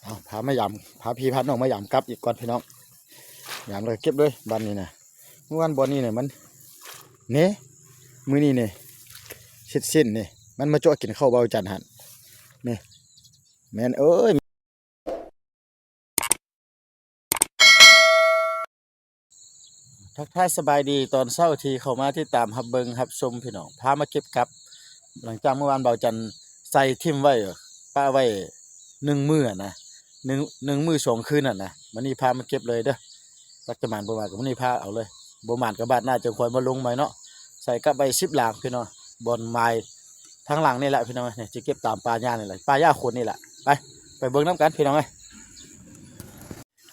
ເອົາ ພາມາຢາມ ພາພີ່ພານ້ອງມາຢາມກັບອີກກ່ອນພີ່ນ້ອງ. ຢາມແລ້ວກໍເກັບເລີຍບາດນີ້ນະ. ເມື່ອວານບ່ອນນີ້ນະມັນ ເນ ມື້ນີ້ນີ້ ເຊັດເສັ້ນນີ້ ມັນມາເຈາະກິນເຂົ້າເບົາຈັນຫັ້ນ ນີ້ ແມ່ນເອີຍ. ທັກທາຍສະບາຍດີຕອນເຊົ້າທີ່ເຂົ້າມາຕິດຕາມຮັບເບິ່ງຮັບຊົມພີ່ນ້ອງ. ພາມາເກັບກັບ ຫຼັງຈາກເມື່ອວານເບົາຈັນໃສ່ຖິ້ມໄວ້ ປະໄວ້ໜຶ່ງມື້ຫັ້ນນະ ໜຶ່ງ ໜຶ່ງມື້ສອງຄືນຫັ້ນນະ. ມື້ນີ້ພາມາເກັບເລີຍເດີ ຈັກຈະໝານບໍ່ໝານກໍມື້ນີ້ພາເອົາເລີຍ ບໍ່ໝານກໍບາດໜ້າຈັ່ງຄ່ອຍມາລົງໃໝ່ເນາະ. ໃສ່ກັບໄວ້ສິບຫຼາງພີ່ນ້ອງ ບ່ອນໝາຍທາງຫຼັງນີ້ແຫຼະພີ່ນ້ອງ. ນີ້ຈະເກັບຕາມປ່າຫຍ້ານີ້ແຫຼະ ປ່າຫຍ້າໂຂດນີ້ແຫຼະ. ໄປ ໄປເບິ່ງນຳກັນພີ່ນ້ອງເອີຍ.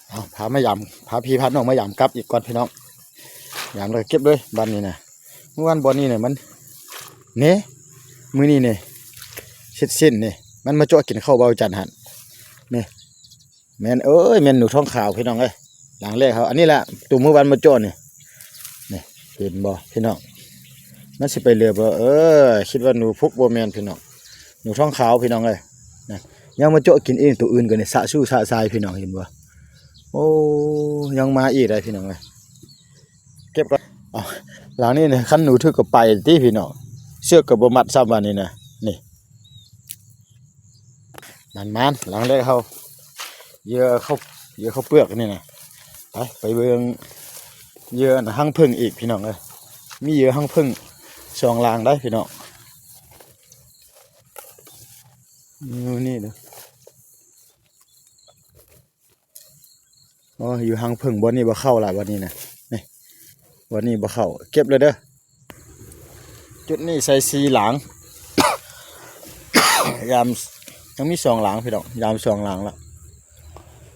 ເອົາ ພາມາຢາມ ພາພີ່ພານ້ອງມາຢາມກັບອີກກ່ອນພີ່ນ້ອງ. ຢາມແລ້ວກໍເກັບເລີຍບາດນີ້ນະ. ເມື່ອວານບ່ອນນີ້ນະມັນ ເນ ມື້ນີ້ນີ້ ເຊັດເສັ້ນນີ້ ມັນມາເຈາະກິນເຂົ້າເບົາຈັນຫັ້ນ ນີ້ ແມ່ນເອີຍ ແມ່ນໜູທອງຂາວພີ່ນ້ອງເອີຍ. ຫຼັງແລກເຮົາ ອັນນີ້ລະ ໂຕມື້ວານມາເຈາະນີ້ ນີ້ ເຫັນບໍ່ພີ່ນ້ອງ? ມັນຊິໄປເຫຼືອບໍ່? ເອີ ຄິດວ່າໜູພຸກ ບໍ່ແມ່ນພີ່ນ້ອງ ໜູທອງຂາວພີ່ນ້ອງເອີຍ. ນະ ຍັງມາເຈາະກິນເອງ ໂຕອື່ນກໍນີ້ສະຊູສະຊາຍພີ່ນ້ອງ ເຫັນບໍ່? ໂອ້ ຍັງມາອີກໄດ໋ພີ່ນ້ອງເອີຍ. ເກັບກ່ອນ ເອົາ ຫຼັງນີ້ນະ ຄັນໜູຖືກກໍໄປຕິພີ່ນ້ອງ ເຊືອກກໍບໍ່ມັດຊ້ຳວ່ານີ້ນະ. ນີ້ ໝານໆ ຫຼັງແລກເຮົາ ເຫຍື່ອເຂົ້າ ເຫຍື່ອເຂົ້າເປືອກນີ້ນະ. ໄປ ໄປເບິ່ງເຫຍື່ອຫັ້ນ ຮັງເຜິ້ງອີກພີ່ນ້ອງເອີຍ. ມີເຫຍື່ອຮັງເຜິ້ງສອງຫຼັງໄດ໋ພີ່ນ້ອງ ຢູ່ນີ້ເດີ. ອໍ ຢູ່ຮັງເຜິ້ງບ່ອນນີ້ບໍ່ເຂົ້າລະ ບ່ອນນີ້ນະ ນີ້ ບ່ອນນີ້ບໍ່ເຂົ້າ. ເກັບເລີຍເດີ ຈຸດນີ້ໃສ່ສີ່ຫຼັງ ຢາມ ຍັງມີສອງຫຼັງພີ່ນ້ອງ ຢາມສອງຫຼັງລະ.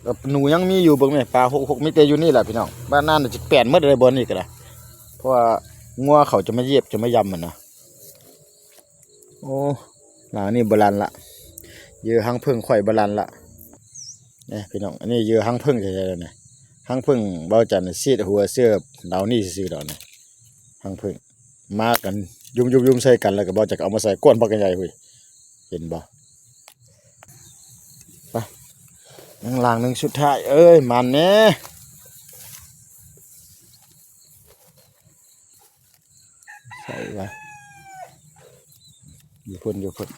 ແລ້ວໜູຍັງມີຢູ່ ເບິ່ງແມ້ ປາຫົກຫົກ ມີແຕ່ຢູ່ນີ້ລະພີ່ນ້ອງ. ບ້ານນັ້ນຈະແປນໝົດເລີຍ ບ່ອນນີ້ກໍໄດ້ ເພາະວ່າງົວເຂົາຈະມາຢຽບ ຈະມາຢຳຫັ້ນນະ. ໂອ້ ຫຼັງນີ້ບໍ່ລັ່ນລະ ເຫຍື່ອຮັງເຜິ້ງຂ້ອຍບໍ່ລັ່ນລະ. ນີ້ພີ່ນ້ອງ ອັນນີ້ເຫຍື່ອຮັງເຜິ້ງແທ້ໆເລີຍນະ. ຮັງເຜິ້ງເບົາຈັນສີດຫົວເສືອດາວນີ້ຊື່ໆດອກນີ້. ຮັງເຜິ້ງມາກັນ ຍຸມໆໆໃສ່ກັນ ແລ້ວກໍເບົາຈັນກໍເອົາມາໃສ່ກ້ອນບັກໃຫຍ່ພຸ້ນ ເຫັນບໍ່? ໄປ ຍັງຫຼັງໜຶ່ງສຸດທ້າຍ ເອີຍ ໝານແດ່. ໃສ່ໄວ້ ຢູ່ພຸ້ນ ຢູ່ພຸ້ນ.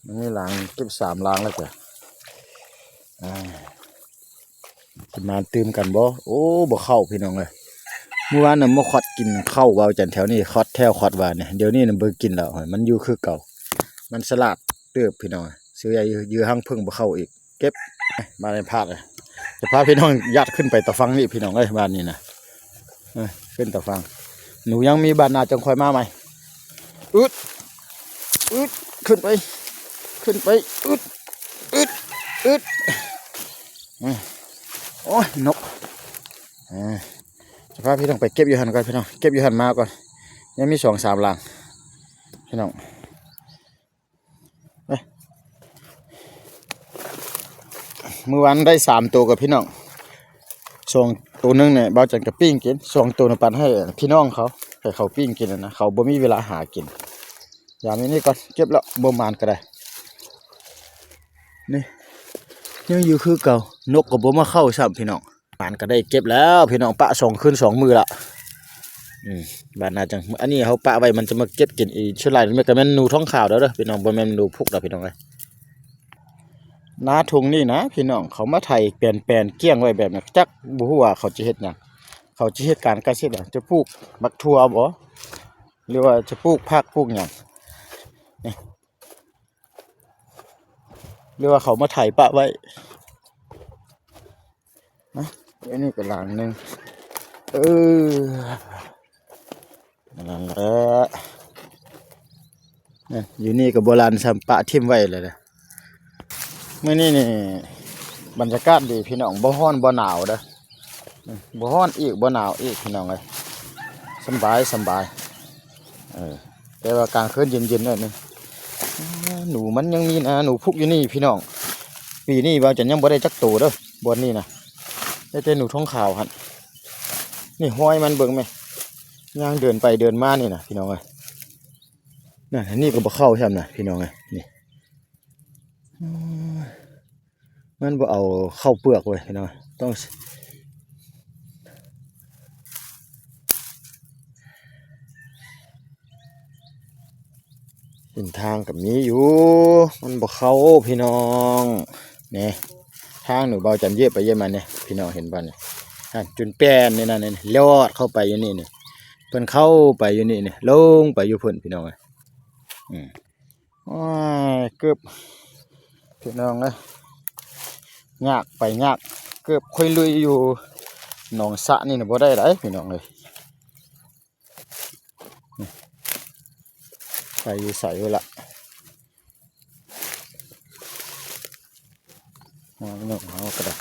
ມັນມີຫຼັງ ເກັບສາມຫຼັງແລ້ວກະ ອ່າ ຊິມາຕື່ມກັນບໍ່? ໂອ້ ບໍ່ເຂົ້າພີ່ນ້ອງເອີຍ. ມື້ວານນະມາຄອດກິນເຂົ້າເບົາຈັນແຖວນີ້ ຄອດແຖວຄອດວານນີ້ ດຽວນີ້ນະບໍ່ກິນແລ້ວ ມັນຢູ່ຄືເກົ່າ. ມັນສະຫຼາດເຕີບພີ່ນ້ອງເອີຍ. ເສືອໃຫຍ່ເຫຍື່ອຮັງເຜິ້ງບໍ່ເຂົ້າອີກ. ເກັບ ມາໃນພາດເລີຍ ຈະພາພີ່ນ້ອງຍາດຂຶ້ນໄປຕາຝັ່ງນີ້ພີ່ນ້ອງເອີຍ. ບ້ານນີ້ນະ ເອີ ຂຶ້ນຕາຝັ່ງ ໜູຍັງມີ ບາດໜ້າຈັ່ງຄ່ອຍມາໃໝ່. ອຶດ ອຶດ ຂຶ້ນໄປ ຂຶ້ນໄປ ອຶດ ອຶດ ອຶດ. ໂອ້ຍ ນົກ ເອີ ຈະພາພີ່ນ້ອງໄປເກັບຢູ່ຫັ້ນກ່ອນພີ່ນ້ອງ ເກັບຢູ່ຫັ້ນມາກ່ອນ. ຍັງມີສອງສາມຫຼັງພີ່ນ້ອງ. ມື້ວານໄດ້ສາມໂຕກັບພີ່ນ້ອງ ສອງໂຕໜຶ່ງນີ້ເບົາຈັນກໍປີ້ງກິນ ສອງໂຕນະປັນໃຫ້ພີ່ນ້ອງເຂົາ ໃຫ້ເຂົາປີ້ງກິນນະ ເຂົາບໍ່ມີເວລາຫາກິນ. ຢາມນີ້ກ່ອນ ເກັບແລ້ວ ບໍ່ໝານກໍໄດ້. ນີ້ ຍັງຢູ່ຄືເກົ່າ ນົກກໍບໍ່ມາເຂົ້າຊ້ຳພີ່ນ້ອງ. ໝານກໍໄດ້ເກັບແລ້ວພີ່ນ້ອງ ປະສອງຄືນສອງມື້ລະ. ອືມ ບາດໜ້າຈັ່ງ ອັນນີ້ເຮົາປະໄວ້ມັນຈະມາເກັບກິນອີກ. ສ່ວນຫຼາຍມັນກໍແມ່ນໜູທອງຂາວເດີພີ່ນ້ອງ ບໍ່ແມ່ນໜູພຸກດອກພີ່ນ້ອງເອີຍ. ນາທົ່ງນີ້ນະພີ່ນ້ອງ ເຂົາມາໄຖແປນໆກ້ຽງໄວ້ແບບນີ້ ຈັກບໍ່ຮູ້ວ່າເຂົາຈະເຮັດຫຍັງ ເຂົາຈະເຮັດການກະເສດຫຍັງ ຈະປູກໝາກຖົ່ວບໍ່ ຫຼືວ່າຈະປູກຜັກປູກຫຍັງນີ້ ຫຼືວ່າເຂົາມາໄຖປະໄວ້. ນະ ອັນນີ້ກໍຫຼັງໜຶ່ງ ເອີ ນັ້ນແຫຼະ ນີ້ ຢູ່ນີ້ກໍບໍ່ລັ່ນຊ້ຳ ປະຖິ້ມໄວ້ແລ້ວເດ້. ມື້ນີ້ນີ້ບັນຍາກາດດີພີ່ນ້ອງ ບໍ່ຮ້ອນບໍ່ໜາວເດ້. ອືມ ບໍ່ຮ້ອນອີກບໍ່ໜາວອີກພີ່ນ້ອງເອີຍ ສຳບາຍ ສຳບາຍ. ເອີ ແຕ່ວ່າກາງຄືນເຢັນໆໜ້ອຍໜຶ່ງ. ອາ ໜູມັນຍັງມີນະ ໜູພຸກຢູ່ນີ້ພີ່ນ້ອງ. ປີນີ້ເບົາຈັນຍັງບໍ່ໄດ້ຈັກໂຕເດີ ບ່ອນນີ້ນະ ໄດ້ແຕ່ໜູທອງຂາວຫັ້ນ. ນີ້ຮອຍມັນເບິ່ງແມ້ ຍ່າງເດີນໄປເດີນມານີ້ນະພີ່ນ້ອງເອີຍ. ນັ້ນ ອັນນີ້ກໍບໍ່ເຂົ້າຊ້ຳນະພີ່ນ້ອງເອີຍ ນີ້. ໂອ້ຍ ມັນບໍ່ເອົາເຂົ້າເປືອກເວີຍພີ່ນ້ອງ. ຕ້ອງ ເສັ້ນທາງກໍມີຢູ່ ມັນບໍ່ເຂົ້າພີ່ນ້ອງ. ນີ້ ທາງນີ້ ເບົາຈັນເຢຍບໄປເຢຍບມານີ້ ພີ່ນ້ອງເຫັນບໍ່ນີ້? ຫັ້ນ ຈົນແປ້ນນີ້ນະ ນີ້ລອດເຂົ້າໄປຢູ່ນີ້ນີ້ ເພິ່ນເຂົ້າໄປຢູ່ນີ້ນີ້ ລົງໄປຢູ່ພຸ້ນພີ່ນ້ອງເອີຍ. ອືມ ໂອ້ຍ ເກີບ ພີ່ນ້ອງເອີຍ ຍາກໄປຍາກ ເກີບຂ້ອຍລຸຍຢູ່ໜອງສະນີ້ນະ ບໍ່ໄດ້ໃດພີ່ນ້ອງເອີຍ. ໄປຢູ່ໃສເວີລະ ເຮົາກໍໄດ້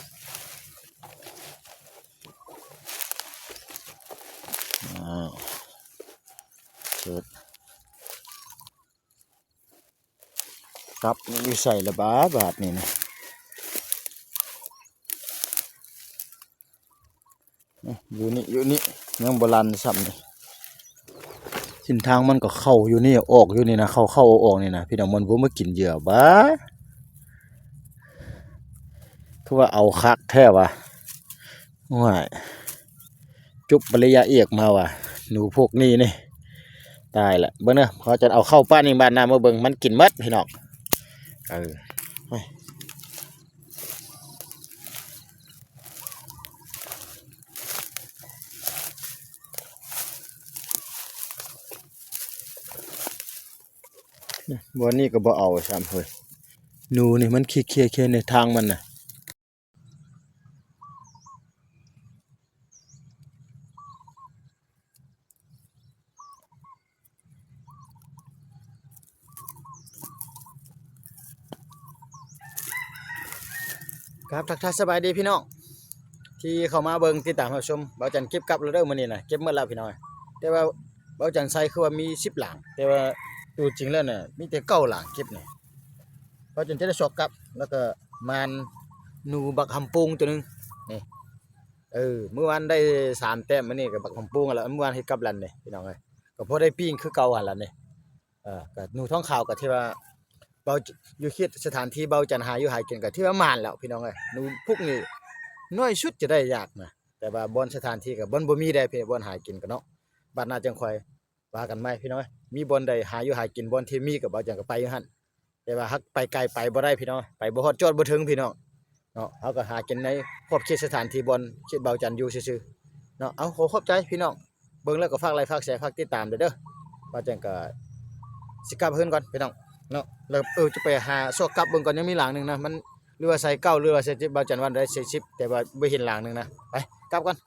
ອ້າວ ເກີບ ກັບຢູ່ໃສລະບາດ ບາດນີ້ນະ? ນີ້ ຢູ່ນີ້ ຢູ່ນີ້ ຍັງບໍ່ລັນຊ້ຳນີ້. ເສັ້ນທາງມັນກໍເຂົ້າຢູ່ນີ້ ອອກຢູ່ນີ້ນະ ເຂົ້າໆ ອອກໆ ນີ້ນະ ພີ່ນ້ອງ. ມັນບໍ່ມາກິນເຫຍື່ອບາດ ຄືວ່າເອົາຄັກແທ້ວະ. ໂອ້ຍ ຈົບປະລິຍາເອກມາວ່າ ໜູພວກນີ້ນີ້ ຕາຍລະ. ເບິ່ງເດີ ເຮົາຈະເອົາເຂົ້າປ່ານີ້ບາດໜ້າມາເບິ່ງ ມັນກິນໝົດພີ່ນ້ອງ. ເອີ ບ່ອນນີ້ກໍບໍ່ເອົາຊ້ຳເຮີ້ຍ ໜູນີ້ມັນເຄຍໆ ໃນທາງມັນນະ. ຄັບ ທັກທາຍສະບາຍດີພີ່ນ້ອງ ທີ່ເຂົ້າມາເບິ່ງຕິດຕາມຮັບຊົມ. ເບົາຈັນເກັບກັບແລ້ວເດີມື້ນີ້ນະ ເກັບໝົດແລ້ວພີ່ນ້ອງ. ແຕ່ວ່າເບົາຈັນໃສ່ຄືວ່າມີສິບຫຼັງ ແຕ່ວ່າຕົວຈິງແລ້ວນະ ມີແຕ່ເກົ້າຫຼັງເກັບນີ້. ເບົາຈັນຈະໄດ້ຊອກກັບ ແລ້ວກໍມານໜູບັກຫຳໂປ່ງຕົວໜຶ່ງນີ້. ເອີ ມື້ວານໄດ້ສາມແຕ້ມ ມື້ນີ້ກໍບັກຫຳໂປ່ງແລ້ວ. ມື້ວານເຮັດກັບລັນເດ້ພີ່ນ້ອງເອີຍ ກໍພໍໄດ້ປີ້ງຄືເກົ່າຫັ້ນລະນີ້. ເອີ ກໍໜູທອງຂາວກໍຖືວ່າ ເບົາ ຢູ່ເຂດສະຖານທີ່ເບົາຈັນຫາຢູ່ຫາກິນ ກໍຖືວ່າໝານແລ້ວພີ່ນ້ອງເອີຍ. ໜູພວກນີ້ໜ້ອຍສຸດຈະໄດ້ຍາກນະ ແຕ່ວ່າບ່ອນສະຖານທີ່ກໍບ່ອນບໍ່ມີໄດ໋ພີ່ ບ່ອນຫາກິນກໍເນາະ. ບາດໜ້າຈັ່ງຄ່ອຍວ່າກັນໃໝ່ພີ່ນ້ອງເອີຍ. ມີບ່ອນໃດຫາຢູ່ຫາກິນ ບ່ອນທີ່ມີກໍເບົາຈັນກໍໄປຢູ່ຫັ້ນ. ແຕ່ວ່າຫາກໄປໄກໄປບໍ່ໄດ້ພີ່ນ້ອງ ໄປບໍ່ຮອດຈອດບໍ່ເຖິງພີ່ນ້ອງເນາະ. ເຮົາກໍຫາກິນໃນຂອບເຂດສະຖານທີ່ບ່ອນເຂດເບົາຈັນຢູ່ຊື່ໆເນາະ. ເອົາ ຂໍຂອບໃຈພີ່ນ້ອງ ເບິ່ງແລ້ວກໍຝາກໄລຄ໌ ຝາກແຊ ຝາກຕິດຕາມເດີ. ວ່າຈັ່ງກໍຊິກັບເຮືອນກ່ອນພີ່ນ້ອງເນາະ. ແລ້ວ ເອີ ຈະໄປຫາຊອກກັບເບິ່ງກ່ອນ ຍັງມີຫຼັງໜຶ່ງນະ ມັນ ຫຼືວ່າໃສ່ເກົ້າ ຫຼືວ່າໃສ່ສິບ ເບົາຈັນວ່າໄດ້ໃສ່ສິບ ແຕ່ວ່າບໍ່ເຫັນຫຼັງໜຶ່ງນະ. ໄປກັບກ່ອນ.